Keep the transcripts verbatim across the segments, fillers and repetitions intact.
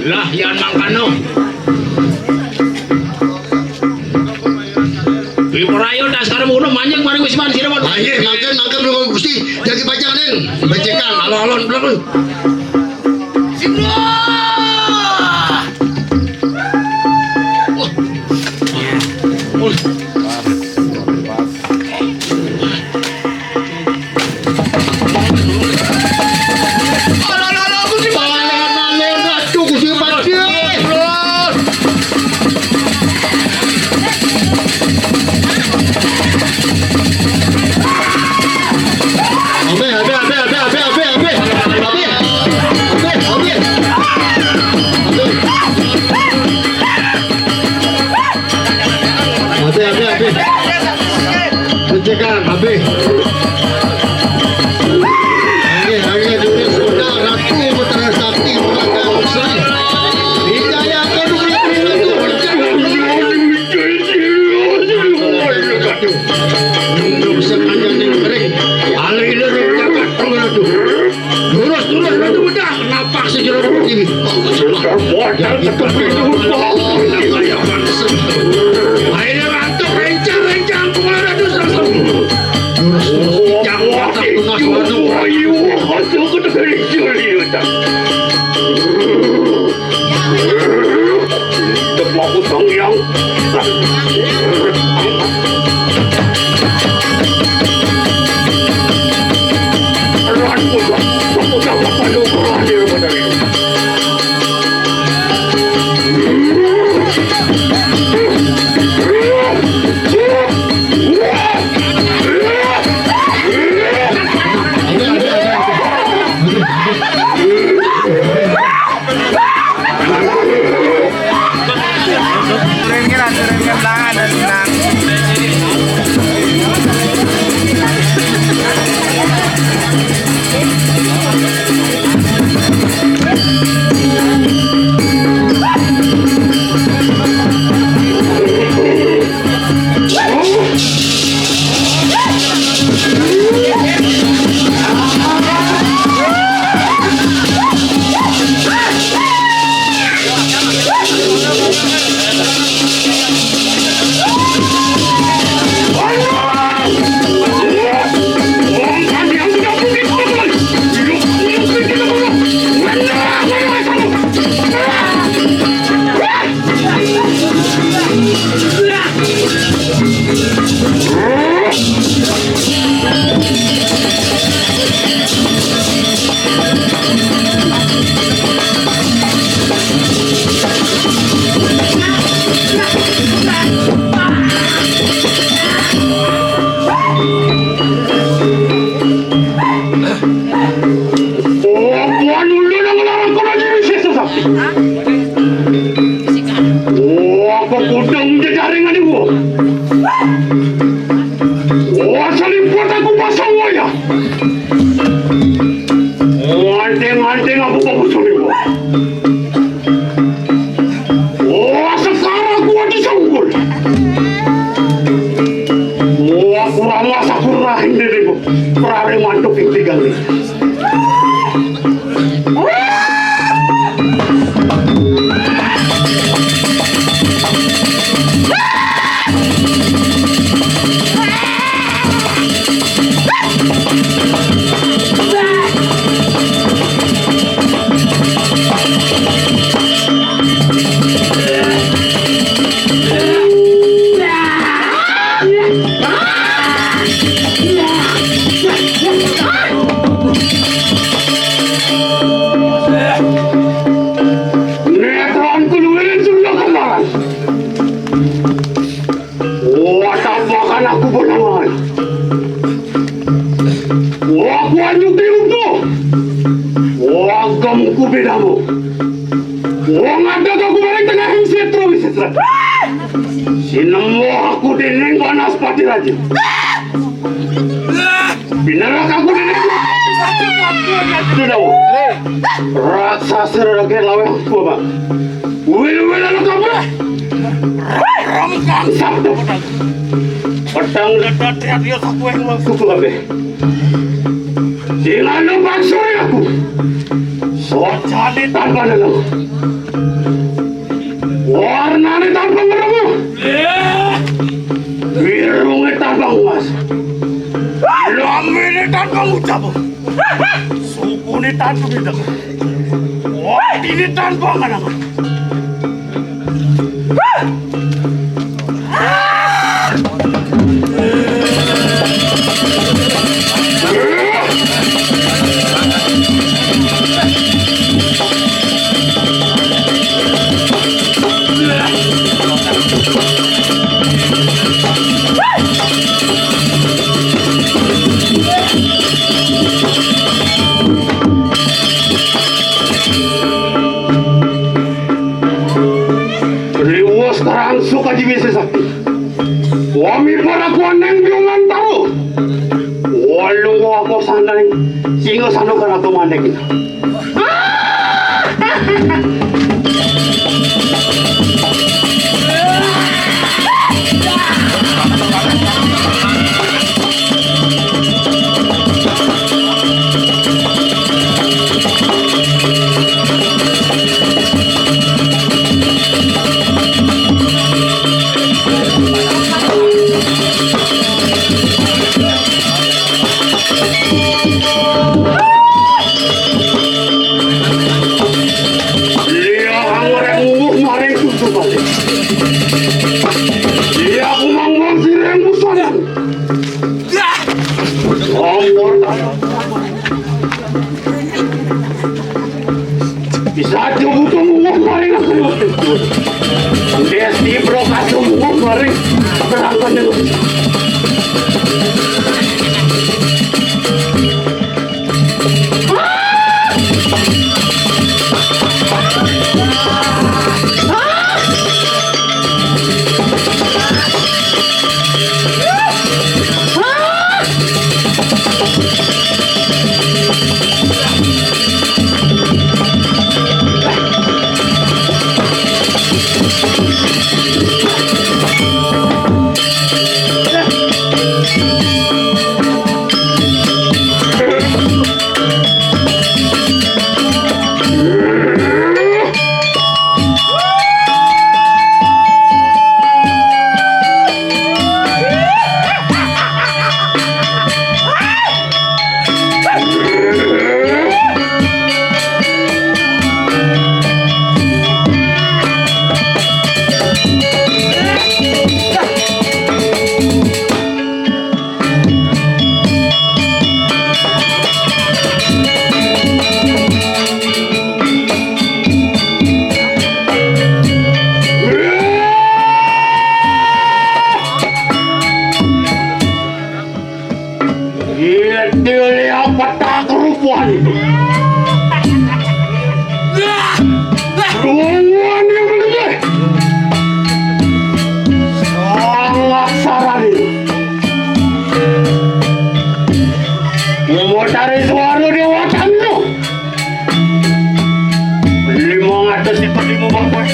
Lah, yan mangkana. Wi Prayo, tas karo ngono manjing maring wis man sira, Pak. Ah, nggih, mangken, mangken, Rama Gusti. Jagi pacangan, becekan, alon-alon, belum. Sing. Ape, ape, ape. Pencegahan, ape. Oke, oke, dulu sudah Ratu Betara Sakti Perangkat Sri. Hidayah Kodok Negeri Ratu. Untuk sekalian yang kering. Alih dari jagat Ratu. Lurus, lurus, Ratu Bedak. Napak sejalan pertiwi. Modal ketepi itu. Akhirnya rantuk, rencang, rencang, kepala Ratu Selesem. Lurus, lurus, jangan patah tunas, Ratu. Ayo, ayo, kita beri juri, Ratu. Tepuk Sang Hyang. Turun ke lah, turun ke belakang, ada tenang. Oh, Tuhan, ulun yang ngelarang kau lagi, Yesus. Oh, aku kudang jejaring ada gua. Oh, seliput aku pasang wayah. Oh, anting-anting aku bagus ini gua. Oh, sekarang aku ada sanggul. Oh, aku ramas aku rahim diriku. Perare mantuk yang tiga ini. Netron kuluin sudah kemarin. Wah, tampakan aku benangan. Wah, aku anjuk di umpu. Wah, gemku bedamu. Wah, ngadak aku balik tengah hing setro wisitra. Sinemu aku dening panas pati raja. Binerak aku dening. Sudah. Raksasa rakyat laweh aku, Pak. Wil-wil anu kabeh. Ram kangsap. Pedang ledat ya dia sakueng masuk kabeh. Sing anu maksud aku. Sojane tanpa leleng. Kamu cabut. Suku ini tanpa bintang. Wah, ini tanpa mana? Riwos karang suka di bisa sakti. Wami para kuaneng biungan tahu. Walu wako saneng singo sanu kana tumandek. Iya, anggur yang ungu maring tutup balik. Iya, aku mang mang sireng musadan. Bisa aja butuh ungu maring aku. Desti Pro kasih ungu maring. Berangkat dulu. Iya, dia apa tak kerupuan itu? Ruangan yang lebih. Sangat saran itu. Mau cari suara di watan itu. Lima ratus itu lima bapak.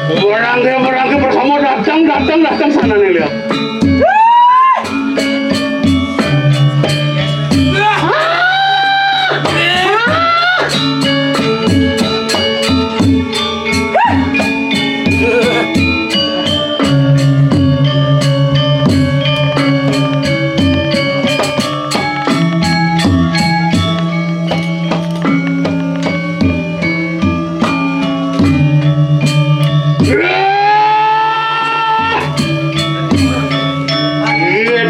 Berangke, berangke bersama datang, datang, datang sana nih lihat.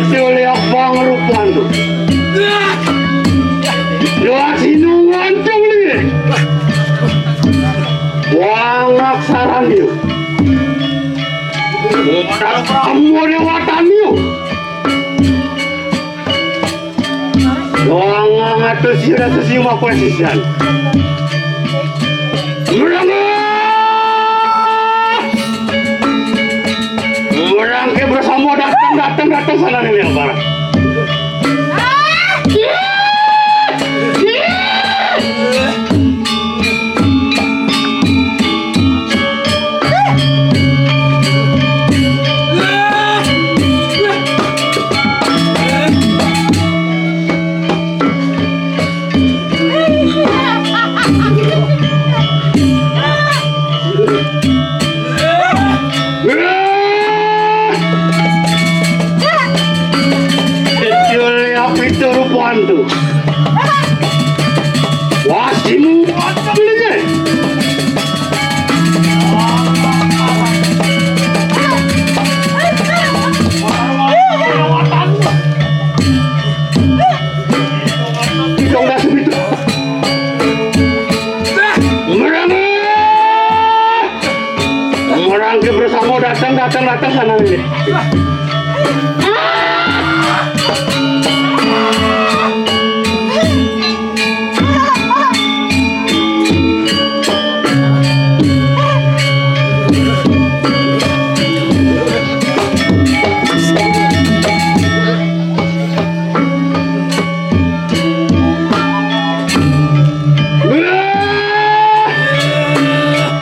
Itu lihat bang rupan tuh. Lihat sini ngancung nih. Wangak saran yuk. Utak kamu lewatan yuk. Doang ngatus sudah sesium aku sisian. Merangga! Merangke bersama datang, datang, datang sana nih yang parah. Rupanto. Wasimu. Kita udah segitu. Merana. Merangke bersama datang, datang, datang sana ini.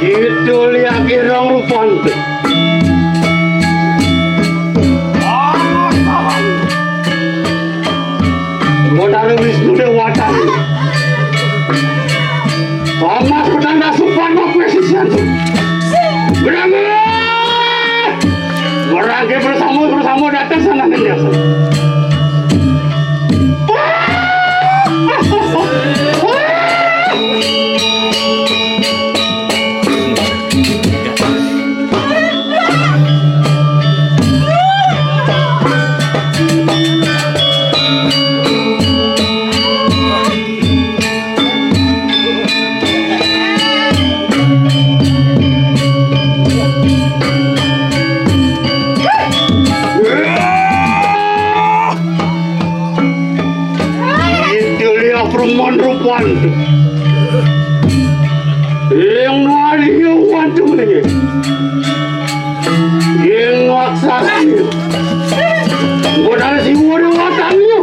Itu lihat irong rupan. Modal Wisnu Dewata. Panas pedang dasupan aku sisian. Berangkat. Merangke bersama, bersama datang sana ke desa. Itu lihat perumahan rupan. Yang nari yang waduh ini. Yang maksasnya. Modal si waduh watangnya.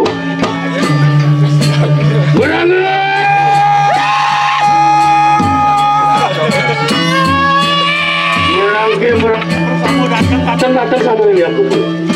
Berangkat. Merangke, merangke. Datang, datang sama yang aku.